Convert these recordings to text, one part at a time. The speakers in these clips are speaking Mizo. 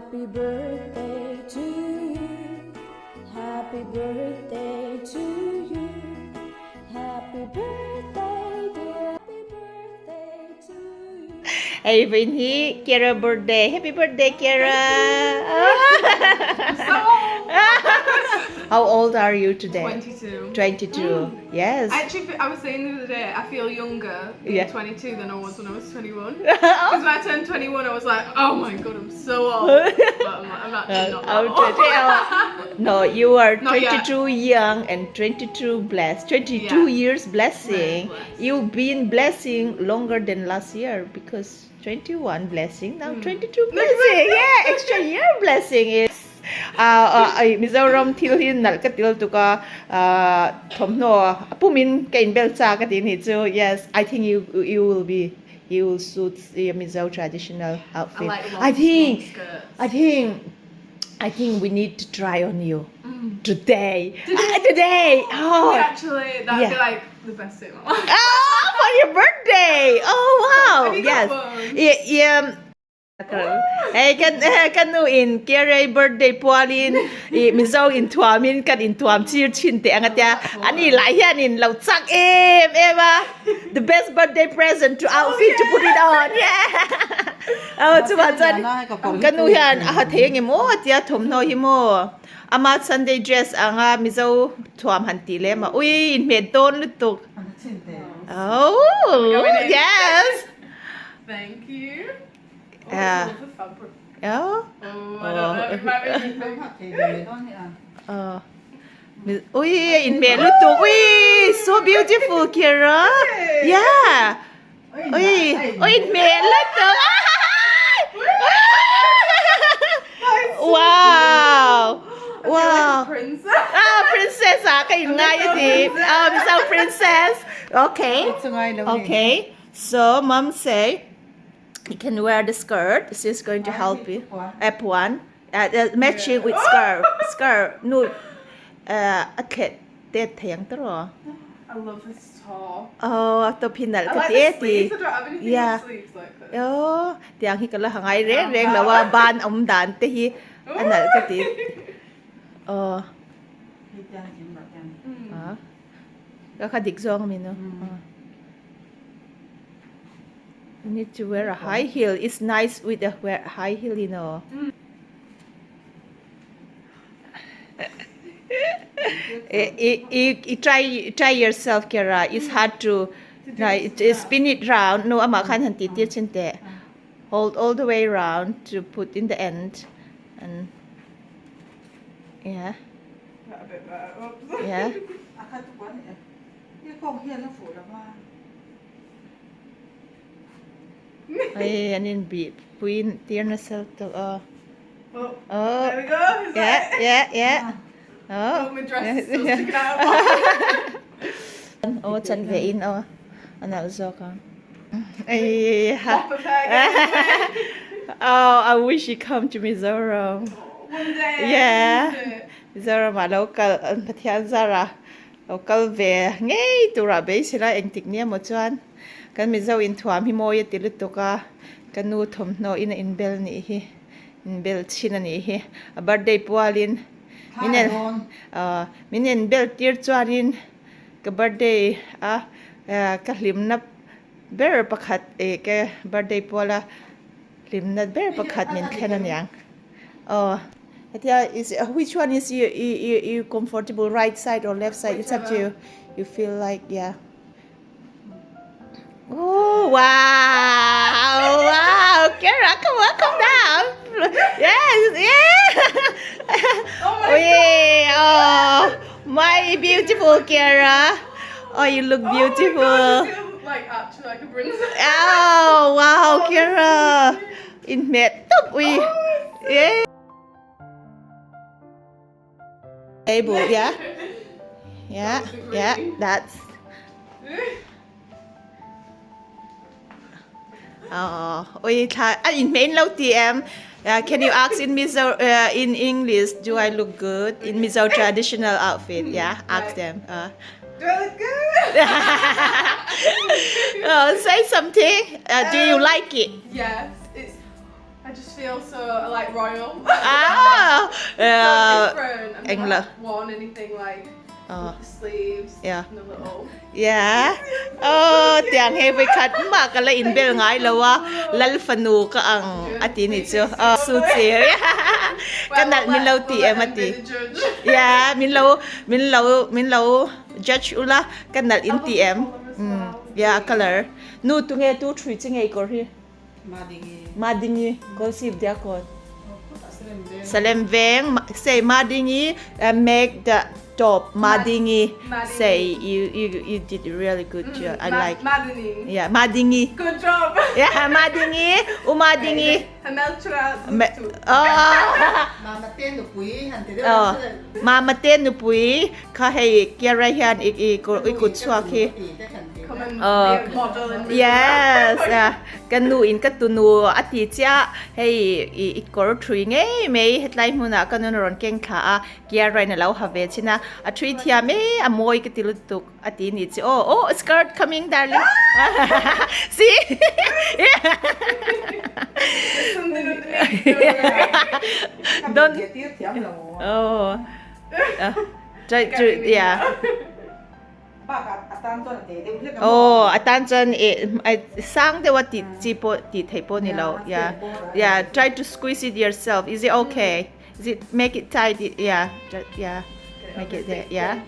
Happy birthday to you Happy birthday to you Happy birthday dear Happy birthday to you. Hei vawiin hi Kiara birthday Happy birthday Kiara How old are you today? 22. 22. Yes. I actually, I was saying the other day, I feel younger being 22 than I was when I was 21. Because when I turned 21, I was like, oh my god, I'm so old. But I'm, I'm actually not that old. No, you are Not yet. 22 young and 22 blessed. 22 years blessing. Very blessed. You've been blessing longer than last year because 21 blessing, now 22 blessing. Yeah, extra year blessing is. Mizoram thil hi nalh ka til tuk a, thawmhnaw a pumin ka inbel chak a tih ni chu. Yes, I think you you will be you will suit the Mizo traditional outfit. I like long, I think long skirts. I think I think we need to try on you today. Today. today. Oh. Actually, that'd Yeah. be like the best day of my life. Oh, for your birthday. Oh, wow. Have you got Yes. one? Yeah, yeah. Hei kan kan nu in Kiara birthday pualin i Mizo in thuamin kan in thuam chir chin te anga tia ani lai hian in lo chak em em a the best birthday present to outfit to put it on yeah oh chuwa chuan kan nu hian a ha thei nge maw tia thawmhnaw hi maw ama Sunday dress anga Mizo thuam han tih lem a ui inhmeh dawn lutuk oh yes Thank you. Yeah. Oh. Oh. Ui, inhmeh lutuk. Ui, so beautiful, Kiara. Yeah. Ui, ui, inhmeh lutuk. Wow. Wow. Princess. Ah, princess ah, ka inngai a ti. Ah, Mizo princess. Okay. Okay. So, mom say you can wear the skirt. She's going to help you. F1. Matching with scarf. Scarf. Nu a khet tet thei ang tawh. I love this top. Oh, to phi nalh I ka like ti the e ti. sleeves. I don't have anything Yeah. with sleeves like this. Oh, tiang hi ka la hangai reng reng lo a ban awm dan te hi a nalh ka ti. Oh. Ah. Ka kha dik zawng a mi no. You need to wear a high heel. It's nice with a wear high heel, you know. You, you, you try try yourself, Kara. It's hard to like, to spin it round. No, ama khan han ti tir chin te. Hold all the way round to put in the end, and yeah, A bit better. Oops. yeah. Hei an in bih pui tir nasa tawh a. Oh, Oh, there we go. Is yeah, that it? yeah, yeah. Oh. Oh, my dress is still sticking out. Oh, chan ve in oh. A nalh zawk ang. Ei ha. Pop of hair going. Oh, I wish you come to Mizoram. One day. Yeah. One day. Mizoram ah lo kal Pathian zara Lo kal ve ngei turah beisila engtik nia maw chuan kan Mizo inthuam hi mawi a ti lutuk a, ka nu thawmhnaw in a inbel nih hi, inbel chhin a nih hi, a birthday pualin min en aw min inbel tir chuanin ka birthday a ka hlimna ber pakhat eh ka birthday puala hlimna ber pakhat min thlen a niang aw. Hetia is which one is you you you comfortable right side or left side it's up to you you feel like yeah oh wow wow Kara come on come down yes yeah Oh my yeah oh my beautiful Kara oh you look Oh my beautiful gosh, I feel like actually like a princess. oh wow Oh, Kara in meh tawp ui yeah Able, yeah. Yeah, yeah, that's. Oh, ui, thla, a in main lo ti em. Can you ask in Mizo, in English, do I look good in Mizo traditional outfit? Yeah, ask them. Do I look good? Say something. Do you like it? Yes, it's. I just feel so like royal. Ah! So different. I've Engla. never worn anything like with the sleeves Yeah. and the little. Yeah. Oh, tiang hei voi khat mah ka la inbel ngai lo a, lal fanu ka ang a ti ni chu. Oh, su chi. Ka nalh min lo ti em a ti. Yeah, min lo min lo min lo judge ula ka nalh in ti em. Um, yeah, a color. Nu tu nge tu thui chi ngei kawr hi. Madingi. Kawlsip Diakon. Salem Veng say Madingi make the top Madingi say you you you did really good job I like Madingi. Yeah Madingi. Good job. Yeah Madingi Umadingi. Mama te nupui kha hei Kiara hian i i i kut chhuak hi. Yes ka nu in ka tunu a ti chiah hei i i kawr thui ngei mai hetlai hmunah ka nun rawn keng thla a Kiara in a lo ha ve chin a a thui thiam e a mawi ka ti lutuk a ti ni chu aw oh skirt coming darling see don't oh try to yeah Aw a tan chuan eh sang deuh a tih chi pawh tih theih pawh ni lo yeah yeah try to squeeze it yourself is it okay is it make it tight yeah yeah make it there yeah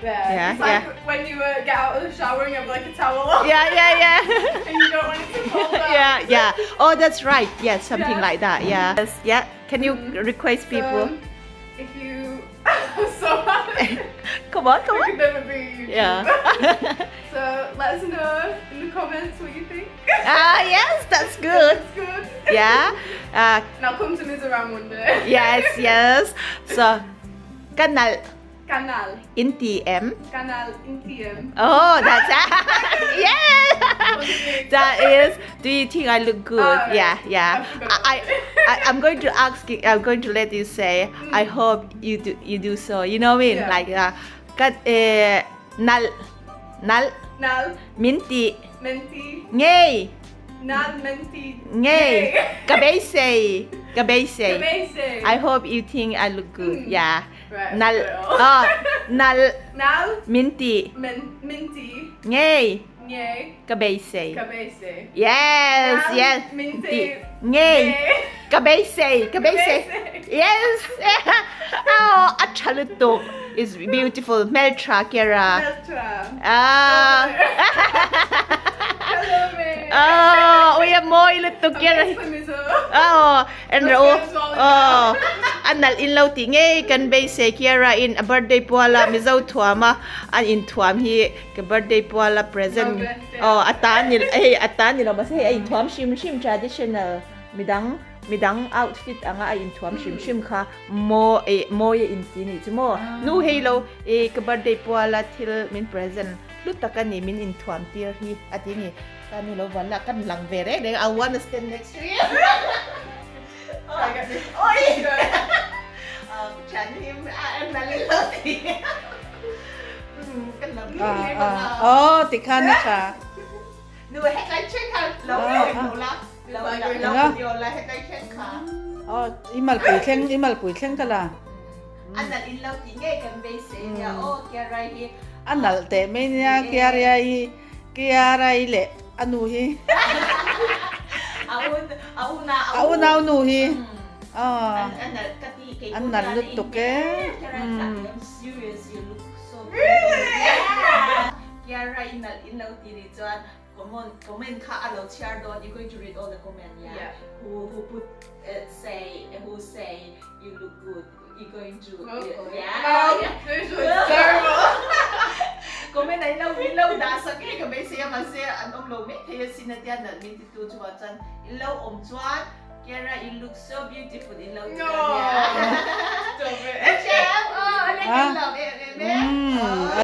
Yeah, it's like when you uh, get out of the shower and you have like a towel on. Yeah, yeah, yeah. and you don't want it to fall down. Yeah, yeah. Oh, that's right. Yeah, something Yeah. like that. Yeah. Yes, yeah. Can you request people? If you so bad. Come on, come I on. could never be a YouTuber. Yeah. So let us know in the comments what you think. Ah, yes, that's good. That's good. Yeah. And I'll come to Mizoram one day. Yes, yes. So, kanal. Kanal. In TM. Kanal in TM. Oh, that's yes. That is. Do you think I look good? Oh, Yeah, yeah. I forgot. I'm going to ask. You, I'm going to let you say. I hope you do. You do so. You know what I mean? Yeah. Like, kat eh, nal, nal, Nal. minti, Menti. ngei, Nal menti. ngei, kabese, kabese. Kabese. I hope you think I look good. Yeah. Right, Nal, well. oh, nal, Nal. minti, Men, minti. ngei, Ngei. kabese. Kabese. Yes, Nal, yes. Minti. Ngei. Ngei. Kabese, kabese. Kabese. Yes. Oh, a chalutok is beautiful. Meltra, Kera. Meltra. Ah. Hello, me. Oh, we have more lutok Kera. Oh, and oh, oh, anal in lo ti ngei kan be se Kiara in a birthday puala mizo thuama an in thuam hi ka birthday puala present. Oh, atan ni hey atan ni lo ma se hei a in thuam hrim hrim traditional midang midang outfit anga a in thuam hrim hrim kha maw eh mawi a in ti ni chu maw nu hei lo eh ka birthday puala thil min present hlu tak a ni min in thuam tir hi a ti ni ta ni lo van la kan lang ve reng reng I wanna stand next to you oi chan him a na le lo ti kan lam Oh ti khan a tha nu hetlai chen kha lo lo la lo lo video la hetlai chen kha Oh i malpui thleng i malpui thleng ka la A nalh in lo tih ngei kan beisei nia aw Kiara hi. A nalh teh mai nia Kiara hi Kiara hi leh a nu hi. A un a una a unau nu hi. A nalh ka ti kei A nalh lutuk e. Kiara I'm serious you look so beautiful. Yeah. Kiara i nalh in lo tih nih chuan Comment comment kha a lo chhiar dawn you going to read all the comment yeah who who put say who say you look good you going to yeah comment an lo min lo dah sak nge ka beisei a mahse an awm lo mai thei a sin a tia nalh min ti tu chuvah chuan in lo awm chuan Kiara you look so beautiful in lo ti a nia oh le kan lawm em em e.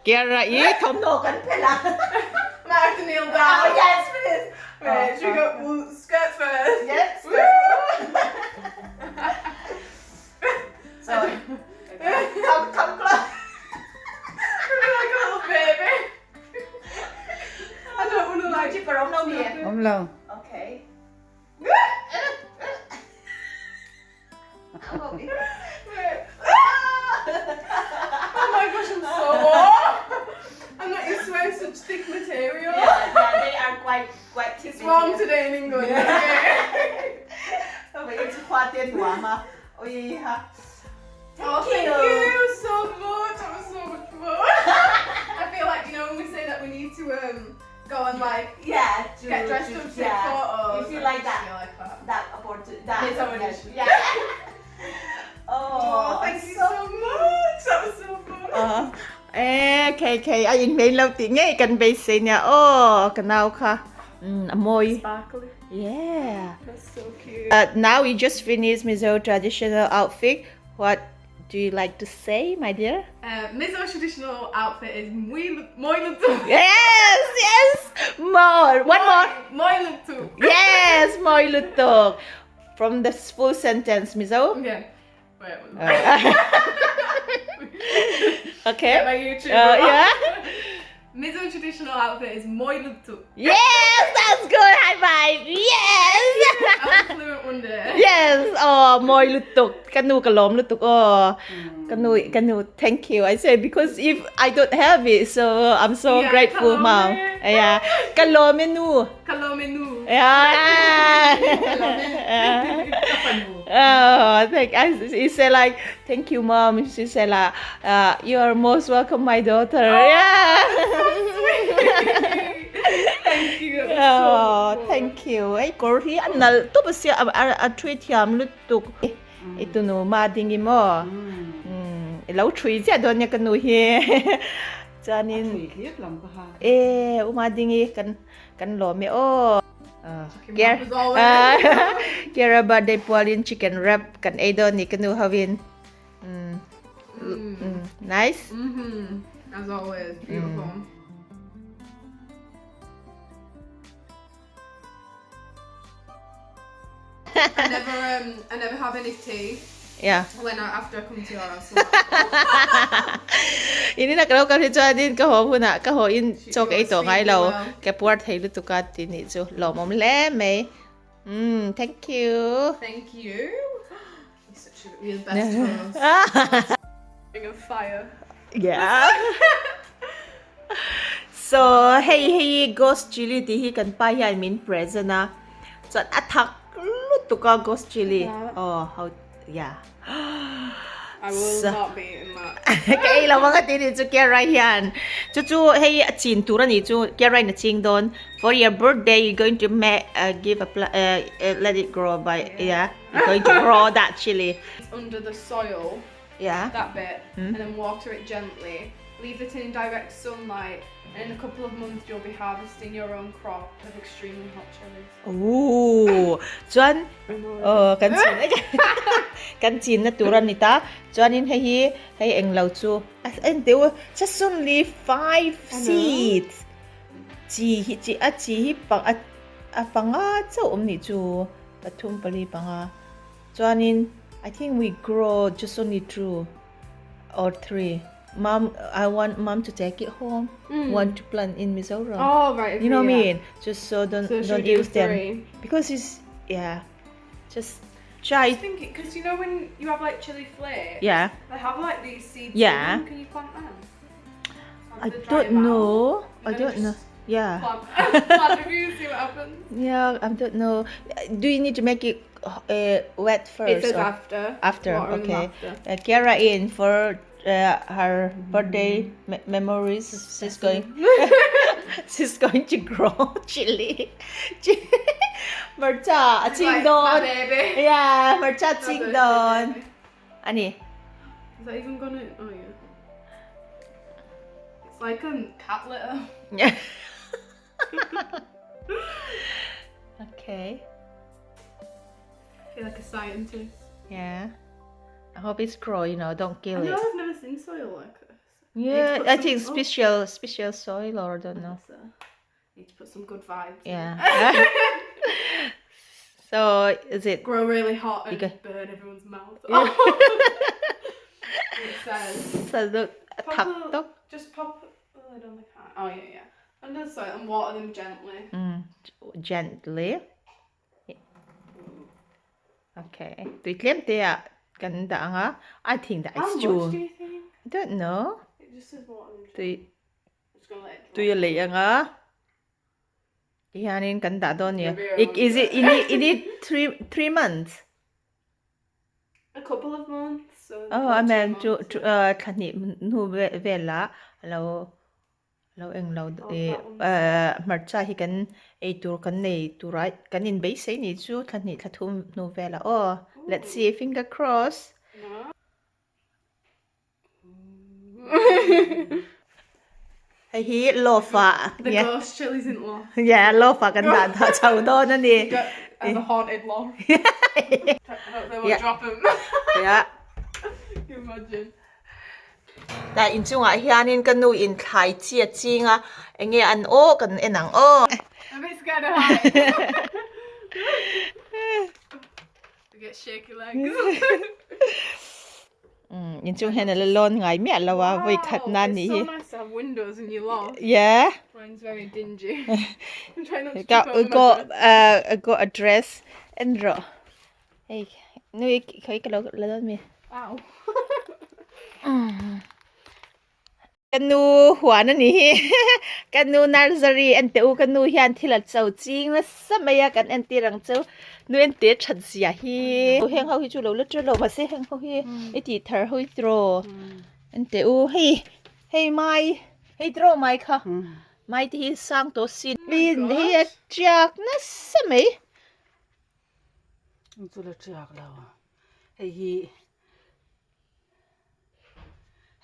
Kiara i thawmhnaw kan phelh a. Might have to kneel down. Oh yes please. Wait, should we go skirt first? Yes. Skirt. So come come close. I feel like a little baby. I don't want to like. Awm lo. Okay. Oh my gosh, I'm so warm. I'm not used to wearing such thick material. Yeah, yeah, they are quite quite thick. It's warm today in England. Okay. Oh, Thank thank you. you so much. That was so much fun. I feel like you know when we say that we need to um go and like Yeah, to, get dressed to, up to take yeah. photos. You feel I like just that. Feel like that. That opportunity. That, It's our audition. Yeah. Oh, Oh, thank you so much. That was so fun. Ờ, ê, okay, okay, a in main lo ti ngei kan beisei nia. Oh, ka nau kha. A mawi. Sparkly. Yeah. That's so cute. Now we just finished Mizo traditional outfit. What do you like to say, my dear? Mizo traditional outfit is moi moi lutu. Yes, yes. More. One more. Moi lutu. Yes, moi lutuk. From the full sentence, Mizo. Okay. Wait. Okay. Get my YouTube. Yeah. Mizo traditional outfit is moi lutu. Yes, that's good. High five. Yes. I'll be fluent one day. Yes. Oh, moi lutuk. Kanu ka lom lutuk. Oh, kanu kanu. Thank you. I say because if I don't have it, so I'm so Yeah, grateful, mom. kalome. Yeah. Kalome nu. Kalome nu. Yeah. Oh, thank. I, he said like, thank you, mom. She said like, you are most welcome, my daughter. Yeah. Thank you. That was Oh, so fun. thank you. Ei kawr hi a nalh tawp a sia a thui thiam lutuk. I tunu ma ding i maw? I lo thui chiah dawn nia ka nu hi. Chuanin e u ma ding i kan kan lawm e aw. Kiara birthday pualin chicken wrap kan ei dawn ni ka nu hovin. Nice. As always, beautiful. I never I never have any tea. Yeah. When I, after I come to your house. In ina ka lo kal hi chuanin ka haw hunah ka haw in chaw ka ei tawh ngai lo ka puar thei lutuk a tih nih chu lawmawm hle mai. Umm thank you. Thank you. You're such a, you're the best host. Ring of fire. Yeah. So hei hei ghost chili tih hi kan pa hian min present a chuan a thak lutuk a ghost chili. Oh how yeah. I will not be eating that. Ka ei lo ang a ti nih chu Kiara hian chu chu hei a chin tur a nih chu Kiara in a ching dawn for your birthday you going to make give a let it grow by yeah you going to grow that chili. It's under the soil. Yeah. That bit and then water it gently. Leave the tin in direct sunlight and in a couple of months you'll be harvesting your own crop of extremely hot chilies. Ooh, chuan oh kan chin kan chin na tur a ni ta chuanin hei hi hei englo chu a en teu just only 5 seeds chi hi chi a chi hi pang a a panga chauh awm nih chu pathum pali panga chuanin I think we grow just only 2 or 3 Mom I want mom to take it home want to plant in Mizoram Oh right you know what I mean just so don't So should don't we do use them three? because it's yeah just try I think because you know when you have like chili flakes yeah they have like these seeds Yeah. in them. Can you plant them? Or I do they dry don't them out? know I You're gonna don't know just yeah Plant, plant a few, see what happens. Yeah, I don't know. Do you need to make it wet first? It says or after. After, Water them okay. after. Kiara in for her birthday memories. She's going. She's going to grow chili. Hmarcha a ching Like, dawn. my baby. Yeah, hmarcha My ching birthday dawn. baby. Ani. Is that even gonna? Oh yeah. It's like a cat litter. Yeah. Okay. I feel like a scientist. Yeah. I hope it's grow, you know, don't kill I know it. I've never seen soil like this. Yeah, I think special special soil or I don't know. So, need to put some good vibes. Yeah. So is it Grow really hot and go- burn everyone's mouth. It says so pop thak the- tok Just pop the lid on the can. Oh yeah, yeah. Under the soil and water them gently. Gently. Okay. Tui tlem te ah kan dah ang a. I think that How is much chu. do you think? I don't know. It just says water them gently. Tui I'm just gonna let it tui drop. a lei ang a. Tihianin kan dah dawn nia. Maybe I won't Is it do you need you need three months? A couple of months. So Oh, about I two mean chu months, chu yeah. thla hnih hnu vel ah lo lo eng lo Oh, eh that one's hmarcha hi kan ei tur kan nei tura kan inbeisei ni chu thla hnih thla thum hnu vel ah aw let's see finger cross. No. Hei hi loaf ah The ghost chilies in loft. Yeah, loaf ah kan dah dah chho dawn a ni. Got the haunted loft. Hope they won't drop him. Yeah. Can you imagine? Tah inchungah hianin ka nu in thlai chi a ching a, enge an aw kan en ang aw. I'm a bit scared of heights. I get shaky legs. Umm inchung hian a la lawn ngai miah lo a vawi khat Wow, nan it's nih so hi. nice to have windows in your loft. Yeah. Mine's very dingy. I'm trying not to Ka trip over my go dress. go a dress en rawh. Hei nui khawi ka lo la dawn mi. Ow. Ka nu huan a ni hi. Ka nu nursery en teh u ka nu hian thil a cho ching nasa mai a kan entir ang chu. Nu en teh that zia hi. Heng ho hi chu lo la ṭha lo mahse heng ho hi i tih thar ho hi tiraw en teh u hei hei mai hei tiraw mai kha mai te hi sang tawh sin hei a tiak nasa mai. Chu la tiak lo hei hi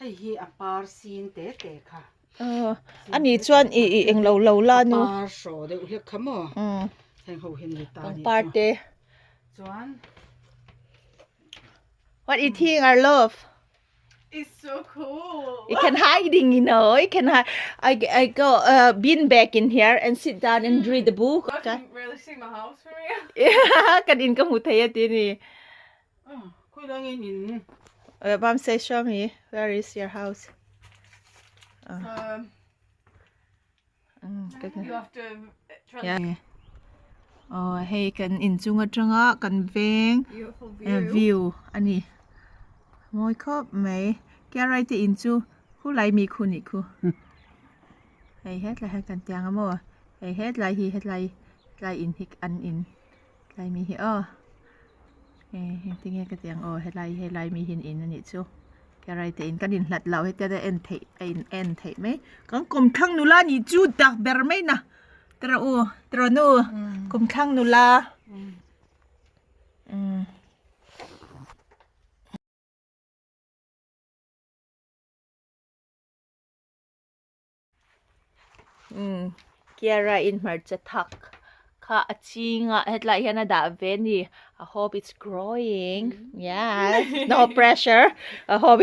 Hei hi a par sin te te kha. Aw, a nih chuan i i englo lo la nu. A par hraw deuh hlek kha maw? Heng ho hian ni ta ni chu. Pangpar te. Chuan. What you think our love? It's so cool. You can hiding, you know. You can hide. I I go uh, bean bag in here and sit down and read the book. I can really see my house from here. Yeah, kan in ka hmu thei a ti ni. Khawilangin in. Mom say show me where is your house. Um, you have to Yeah. Oh, hei kan inchung atanga kan veng Beautiful view. view ani. Mawi khawp mai. Kiarai te in chu khu lai mi khu nih khu. Hei hetlai hian kan tiang a maw. Hei hetlai hi hetlai hetlai in hi an in hetlai mi hi aw. Hei engtin nge ka tih ang aw helai helai mi hian in a nih chu kerai te in kan inhlat loh hetiang a en theih a in en theih mai kan kawmthlang nula nih chu dak ber mai na tiraw u tiraw nu kawmthlang nula umm. Umm Kiara in hmarcha thak kha a ching a hetlai hian a dah ve a ni I hope it's growing yeah no pressure I hope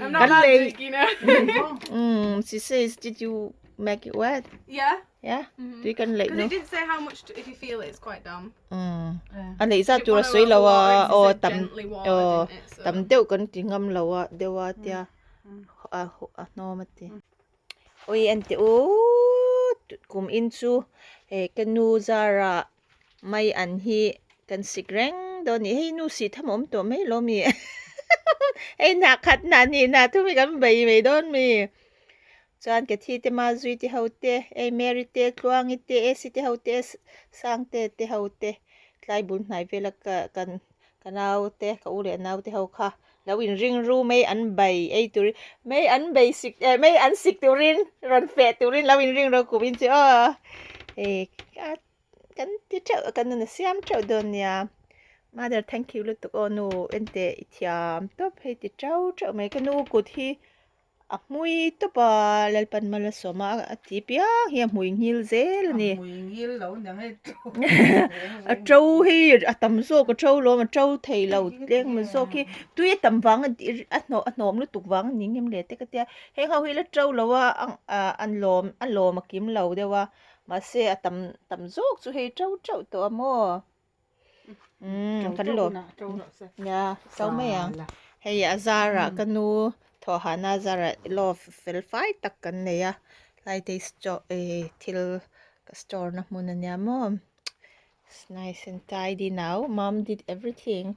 I'm not magic, you know. Umm she says did you make it wet Yeah. yeah tui kan leih Because nu it didn't say how much to, if you feel it, it's quite damp. Umm a neih zat tur a sawi lo a aw tam aw tam deuh kan ti ngam lo a deuh a tia a a hnawm a ti. Ui en teh u kum in chu hei ka nu zara mai an hi kan sik reng dawn a ni hei nu sih tham a awm tawh mai lo mi hei hnah khat hnah hnih hnah thum hi kan bei mai dawn mi. Chuan Cathy te Mazui te ho te, ei Mary te, Tluangi te, Esi te ho te, Sangte te ho te tlai bul hnai vela ka kan ka nau te ka u leh nau te ho kha lo in ring ru mai an bai ei turin mai an bei sik eh mai an sik turin rawn feh turin lo in ring ru kum in chu aw hei a kan ti theuh kan nun a siam theuh dawn nia mother thank you lutuk aw nu ente i thiam tawp hei ti teuh teuh mai ka nu kut hi. A hmui tawp a, Lalpan mal a sawm a, a ti piang hi a hmui ngil zel a ni. A hmui ngil lo nia ngei to. A to hi a tam zawk a to lawm a to thei lo tleng maw zawk hi tui a tam vang a a hnawh a hnawm lutuk vang a ni ngem le te ka tia. Heng ho hi la to lo a an lawm a lawm a kim lo deuh a mahse a tam tam zawk chu hei to teuh tawh a maw. Umm kan lawm nia to mai ang hei a zarah ka nu thawhhahna a zarah love fel fai tak kan nei a tlai te hi thil ka store na hmun a nia maw it's nice and tidy now mom did everything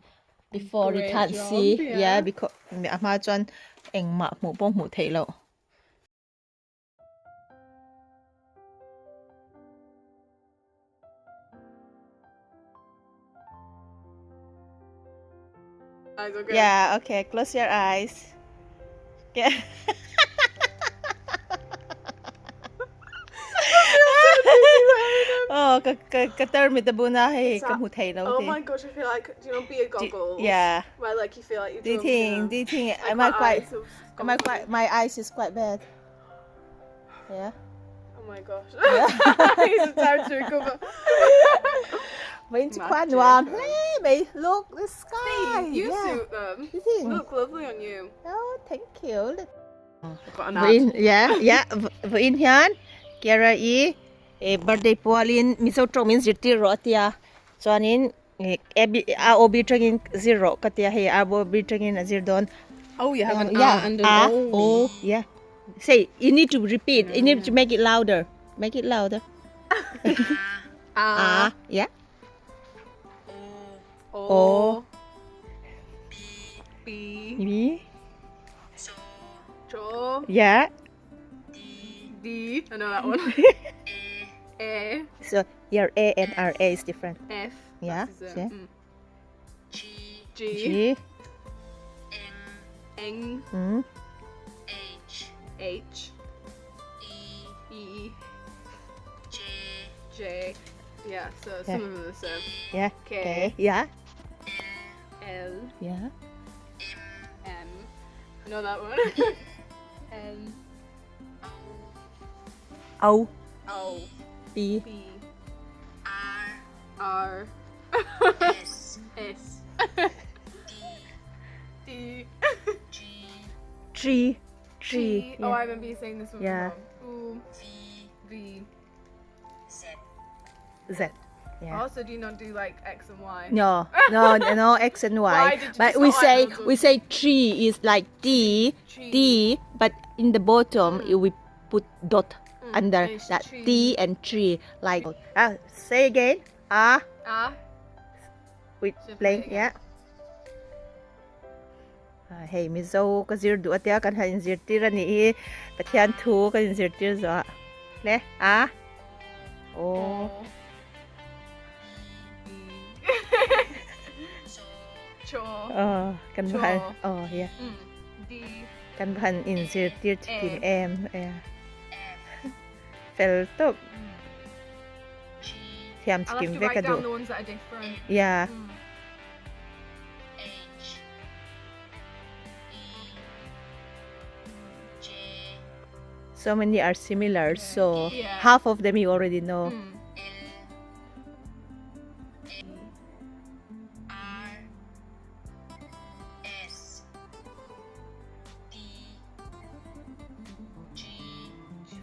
before you can't see yeah because a hma chuan engmah hmuh pawh hmuh theih loh. Eyes okay. Yeah, okay. Close your eyes. Yeah. oh, ka ka ka tarmit a buna hei ka hmu thei lo Oh te. my gosh, I feel like do you know beer goggles? Yeah. Where like you feel like you're Do you drunk in think them. do you think Like am I my quite eyes have am gone I quite my eyes is quite bad? Yeah. Oh my gosh. It's time to recover. Vawiin chu khua nuam hle mai. Look the sky. See, you Yeah. suit them. You think? Look lovely on you. Oh, thank you. I've got an ad. Vawiin yeah, yeah. Vawiin hian Kiara i birthday pualin Mizo tawng min zirtir rawh a tia. Chuanin A O B tangin zir rawh ka tia hei A O B tangin a zir dawn. Oh, you have an yeah, A and an A O. O yeah. Say you need to repeat. You need to make it louder. Make it louder. A. A yeah. O. O. B. B Cho. yeah. D. I know that one. A. So your A and R A is different. F. Yeah, That's his, yeah. G. G N. mm. H. E. J. Yeah, so some of them are the same. Yeah. K. K yeah. L. Yeah. M. I know that one. N. O O. B B. R. S. S. D. G G G. Oh, yeah. I remember you saying this one. Yeah. Before. Ooh. V. Z. Yeah. Also, do you not do like X and Y? No, no, no, X and Y. Why did you But just we not like say those we ones? say tree is like D Tree. D, but in the bottom we put dot under it's that tree. D and tree. Like say again. A A. with So playing play again. yeah. Hei Mizo ka zir duh atia kan han inzirtir a nih hi Pathian thu kan inzirtir zawh le a aw O. B. Cho. aw kan va han Cho. aw yeah D. kan va han inzirtir chikim em yeah fel tawp thiam I'll have chikim to vek write a down duh the ones that are different. yeah So many are similar, so Yeah. half of them you already know.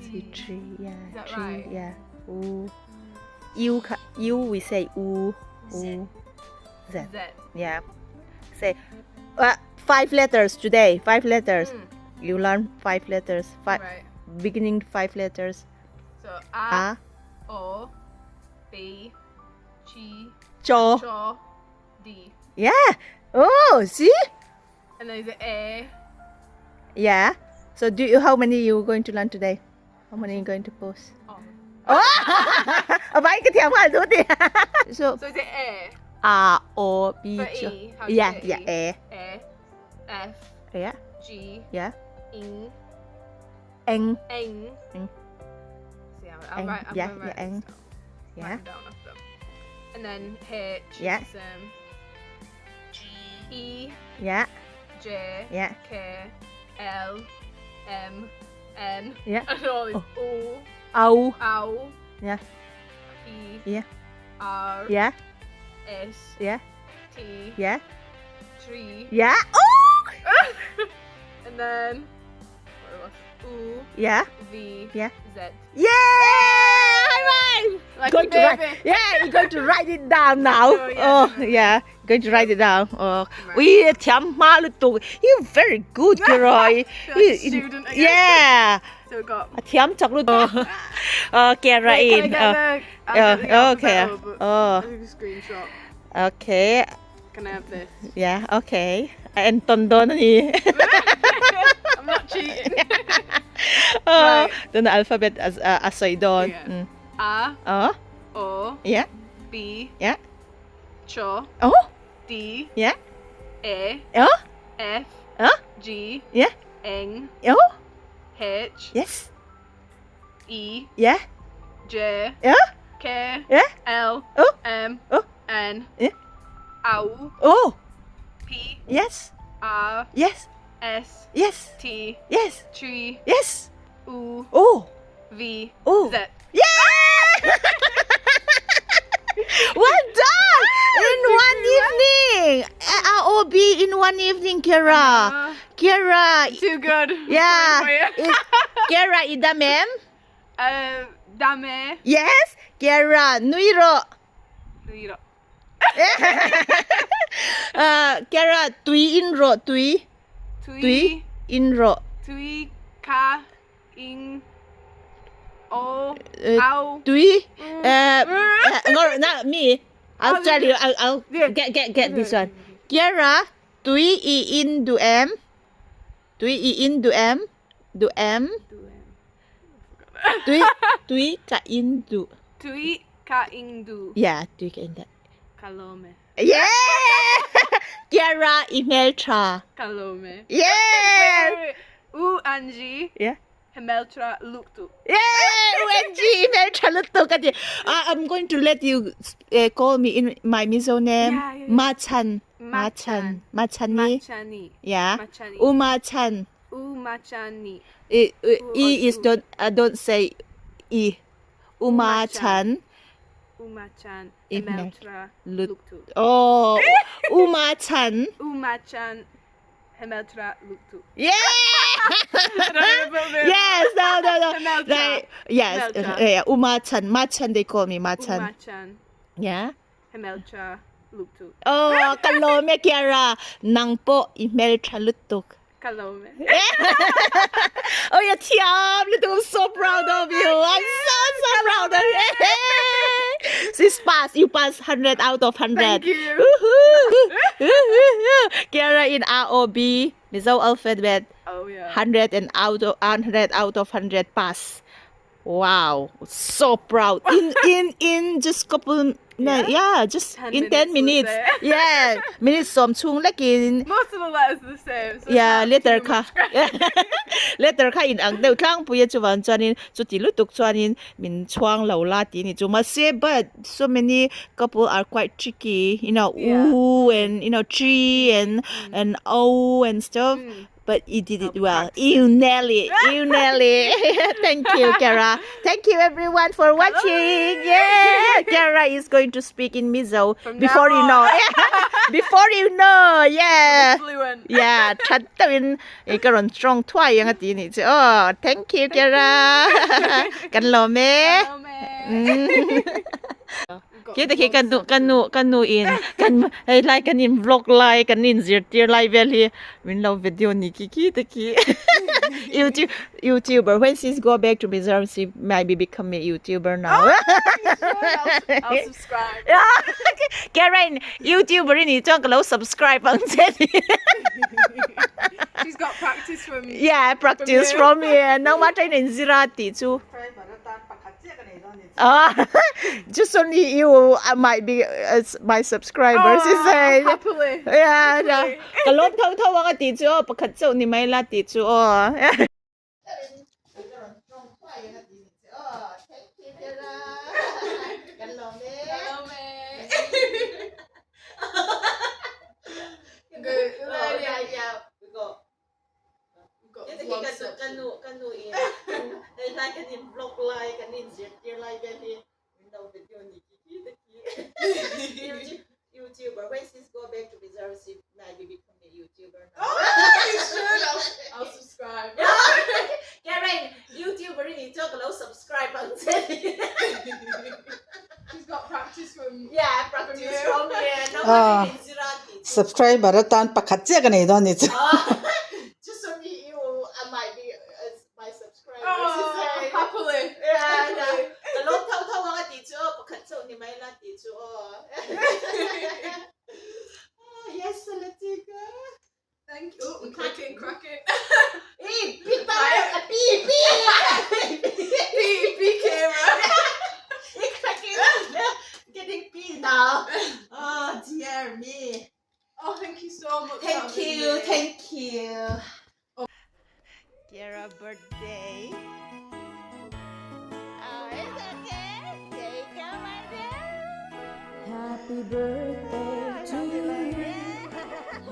C tree, yeah, Is that tree, right? yeah. U, U, U we say U, U, Z. Z. Yeah. Say 5 letters today. 5 letters. You learn 5 letters. 5 Right. beginning 5 letters. So A, A, O, B, G, Cho. Cho, D. Yeah. Oh, see? And then is it A? Yeah. So do you how many you going to learn today? How many you going to post? Oh. Oh, oh, cái thiam hal du ti. So So is it A? A O B For Ch. E, how do you Yeah, say yeah, E? A. A, F, Yeah, G, yeah. E, N. N. N. See, I'll N. write, I'm Yeah, gonna write yeah, N. this down. Yeah. Write them down after. And then H. is Yeah. the same. E, Yeah, J, yeah. K, L, M N Yeah. And all these Oh. O Au. O Yeah. P Yeah. R Yeah. S Yeah. T Yeah. 3 Yeah. Oh. And then what else? U Yeah. V Yeah. Z. Yeah. High five. Like going a to write, baby. yeah, you're going to write it down now. Oh, yeah, Oh, definitely. yeah, going to write it down. Oh, Right. we thiam ma lutuk. You very good, girl. Feel like a student again. Yeah, So we got. thiam chak lutuk. Oh, Kiara Wait, in. can I get the, I'll get the oh, okay. alphabet up, but Oh, I'll do a screenshot. okay. Can I have this? Yeah, okay. And tondo na ni. I'm not cheating. Oh, Right. doon na alphabet as asoy doon. Yeah. Mm. A Oh, O yeah, B yeah. Ch Oh, D yeah. A Oh, F oh, G yeah. N Oh, H yes. E Yeah. J Yeah. K Yeah. L Oh. M Oh. N Yeah. O Oh, P yes. R Yes. S Yes. T Yes. T Yes. U Oh. V Oh. Z. Yeah! well done! In one evening! ROB in one evening, Kira. Kira. Too good. Yeah. Sorry for you. Is- Kira ida ma'am? Dame. Yes. Kira nuiro. Nuiro. Kira tui in ro tui. Tui. Tui in ro. Tui ka in o au. Tui. No, not me. I'll tell you. I'll Yeah. get this one. Kiara, tui i in du m. Tui i in du m. Du m. Tui tui ka in du. Tui ka in du. Yeah, tui ka in du. Kalome. Yeah! Kiara Imeltra. Kalome. Yeah! Wait, wait, wait. U Angie. Yeah. Himeltra Luktu. Yeah! OMG, Imeltra Luktu. ka ti. I'm going to let you call me in my Mizo name. Yeah, yeah, yeah. Machan. Machan. Machani. Machani. Yeah. Machani. Umachan. U Machani. E, e, U e is or don't say e. Umachan. Umachan. Imel- Himeltra Lut- Luktu. Oh, Umachan. Umachan. Himeltra Luktu. Yeah. Yes, no, no, no. Himeltra. Like, yes, Himeltra. yeah, Umachan. Machan, they call me Machan. Umachan. Yeah. Himeltra Luktu. Oh, kalome Kiara. Nang po Himeltra lutuk. Kalome. Oh, yeah, Tiam, lutuk. I'm so proud of you. I'm so, so proud of you. She's pass. You pass 100 out of 100. Thank you. Woohoo. Kiara in ROB, Mizo alphabet, Oh yeah. 100 and out of 100 out of 100 pass. Wow, so proud. In in in just couple yeah, yeah just 10 in 10 minutes, minutes. let's say. Yeah, minutes som chung lekin Most of the letters are the same. So it's yeah, not letter too kha. much Letter kha in ang deuh tlang puia chuwan chuanin chuti lutuk chuanin min chuang lo la ti ni chu ma se but so many couple are quite tricky, you know, Yeah. u and you know tree and o and stuff. But you did it I'll well. practice. You nailed it. You nailed it. Thank you, Kara. Thank you everyone for watching. Yeah, Kara is going to speak in Mizo From now before you know. on. Before you know, yeah. Fluent. Yeah, chat in ka ron strong thwai ang ati ni. Oh, thank you, Kara. Kan lo me. Kalome. We've got Kita ki vlog kan nu kan nu kan nu in kan hey lai kan in vlog lai kan in zir tir lai vel hi min lo video ni ki ki te ki YouTube YouTuber when she's go back to Mizoram she might be become a YouTuber now. I'll, I'll subscribe. Yeah. Karen YouTuber ni chuan ka lo subscribe ang che ni. She's got practice from. Yeah, practice you. from here. Nang ma train in zira ti chu. Driver atan pakhat chiah ka nei dawn ni chu. Just only you might be my subscribers. Oh, She said. happily. Yeah, yeah. Ka lom tho tho ang ti chu pakhat chau ni mai la ti chu o. Kalome. Good. Yeah, yeah, we go. We've got vlog section. Aw subscriber atan pakhat chiah ka nei dawn ni chu. Thank you. Oh, cracking, cracking. Be, be camera. Getting pee now. Oh dear me. Oh, thank you so much. Thank that was you, amazing. thank you. Kiara birthday. Oh, it's okay. There you go, my dear. Happy birthday to you.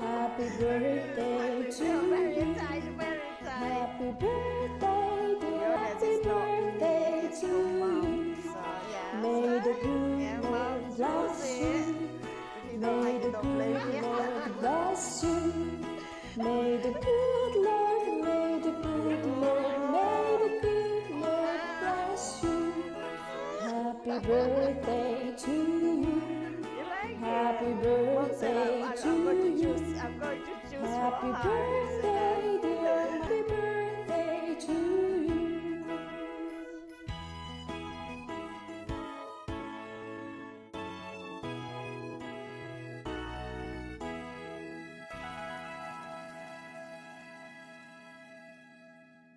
Happy birthday to Very you. tight, very tight. Happy birthday, dear. Happy birthday to you. So, yeah. May the good Yeah, Lord mom, bless choose you. it. May the good Lord bless you. May the good Lord, may the good Lord, may the good Lord bless you. Happy birthday to you. You like it? Happy Mom said, birthday I'm, to I'm going to you. choose. I'm going to choose Happy for her. birthday, dear. Happy birthday to you.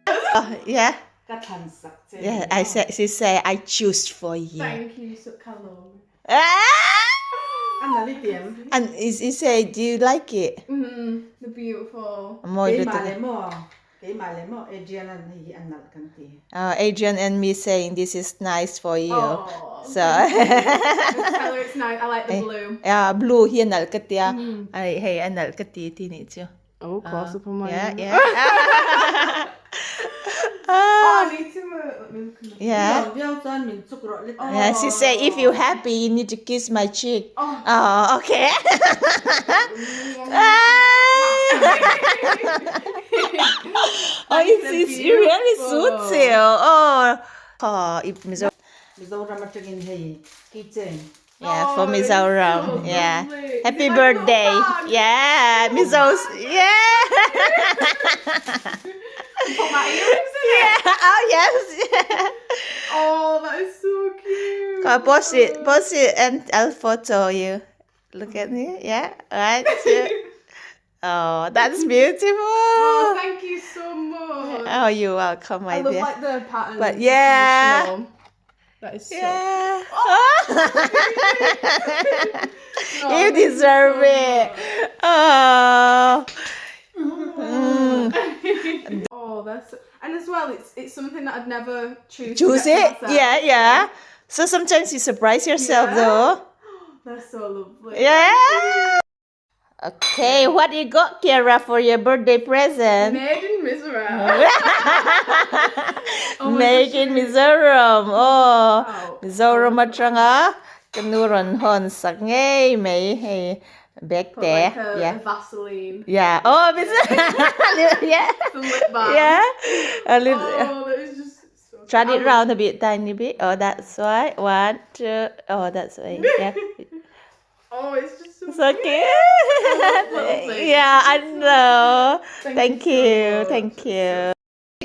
Oh, yeah. Ka thlan sak che. Yeah, I said she said I choose for you. Thank you, so Kalom. Ah! An nali tiam. And he said, do you like it? Mm, the beautiful. Moi Keimah leh maw, keimah leh maw Adrian an hei hi a nalh kan ti. Adrian and me saying this is nice for you. Oh, So tell her it's nice. I like the blue. yeah, blue hi a nalh ka tia. Ai hei a nalh ka ti ti nih chu. Oh, close up on my. Yeah, yeah. Oh, I need to. Let me look at my. Yeah. Viau viau chuan min chuk rawh le ta. Yeah, she said if you happy you need to kiss my cheek. Oh. Oh, okay. Oh, it's it really suits you. Oh, oh, if Mizo Mizoram atangin hei keychain. Yeah, for Oh, it's Mizoram. so Yeah. lovely. Is Happy it like a little birthday. bag? Yeah, Mizos. Yeah. Put my earrings in it. Yeah. Oh, yes. Oh, that is so cute. Come on, post it, and I'll photo you. Look at me. Yeah. One, two. Oh, that's Oh, beautiful. thank you so much. Oh, you're welcome, my I love dear. like the pattern. But yeah. That is so. Yeah. Oh, You thank you deserve so it. much. Oh. Mm. Oh, that's and as well, it's something that I'd never choose. to Choose get it? for myself. Yeah, yeah. So sometimes you surprise yourself Yeah. though. That's so lovely. Yeah. Okay, what you got, Kiara, for your birthday present? Made in Mizoram. Oh my Made gosh. in Mizoram. Oh, Wow. Mizoram atanga. Kanuron hon sak ngei mei hey bag Put te. like a, Yeah. a Vaseline. Yeah. Oh, Mizoram. Yeah. Some lip balm. Yeah. A little. Oh, that is just so Turn I it love- round a bit, tiny bit. Oh, that's why. One, two. Oh, that's why. Yeah. Oh, it's just so It's okay. little things. Yeah, I know. Thank Thank you so you. much. Thank you.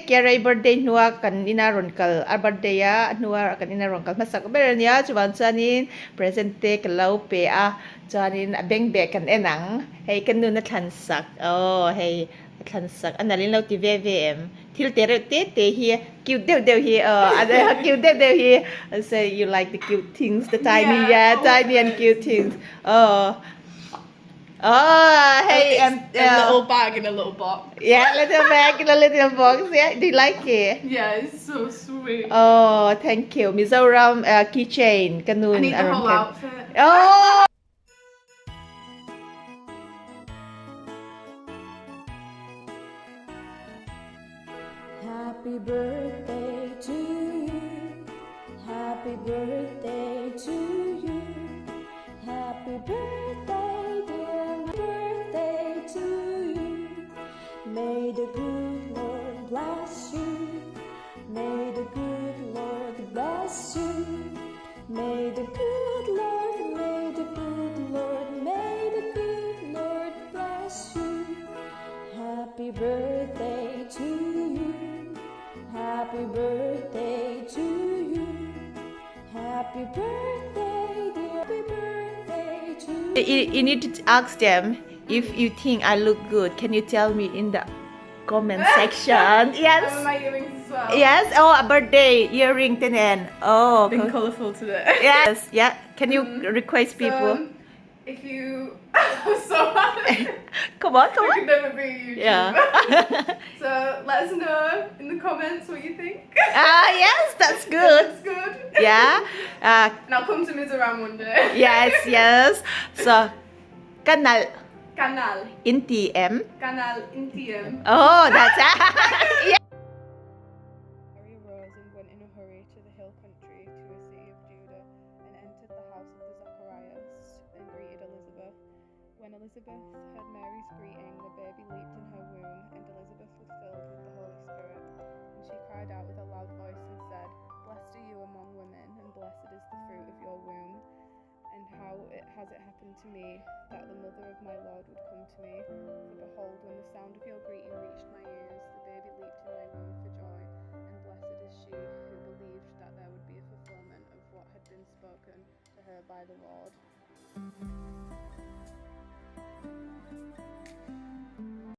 Kiara birthday nuwa kan ina ron kal a birthday a nuwa kan ina ron kal hmasak ber ania chuan chuanin present te ka lo pe a chuanin a beng beh kan en ang hei ka nun a thlan sak aw hei a thlan sak a nalh in lo ti ve ve em thil te reuh te te hi cute deuh deuh hi aw a cute deuh deuh hi so you like the cute things the tiny Yeah, yeah tiny and cute things aw Oh, hey, It's a little bag in a little box. Yeah, little bag in a little box. Yeah, do you like it? Yeah, it's so sweet. Oh, thank you. Mizoram keychain. I Kanun. need the aron whole ken. outfit. Oh! Happy birthday to you. Happy birthday to you. Happy birthday, dear birthday to you. May the good Lord bless you. May the good Lord bless you. May the good Lord, may the good Lord, may Happy birthday dear Happy birthday to You, you need to ask them if you think I look good. Can you tell me in the comment section? Yes. And my earrings as well. Yes. Oh, a birthday earring te nen. Oh. Been colourful today. Yes. Yeah. Can you request people? Um, if you I'm so bad. Come on, come I on. could never be a YouTuber. Yeah. So let us know in the comments what you think. Ah, yes, that's good. That's good. Yeah. And I'll come to Mizoram one day. Yes, yes. So, kanal Canal. in TM. Canal in TM. Oh, that's yeah. Mary arose and went in a hurry to the hill country to a city of Judah and entered the house of the Zacharias and greeted Elizabeth. When Elizabeth heard Mary's greeting, the baby leaped in her womb, and Elizabeth was filled with the Holy Spirit. And she cried out with a loud voice and said, Blessed are you among women, and blessed is the fruit of your womb. And how it has it happened to me that the mother of my Lord would come to me? For behold, when the sound of your greeting reached my ears, the baby leaped in my womb for joy. And blessed is she who believed that there would be a fulfillment of what had been spoken to her by the Lord.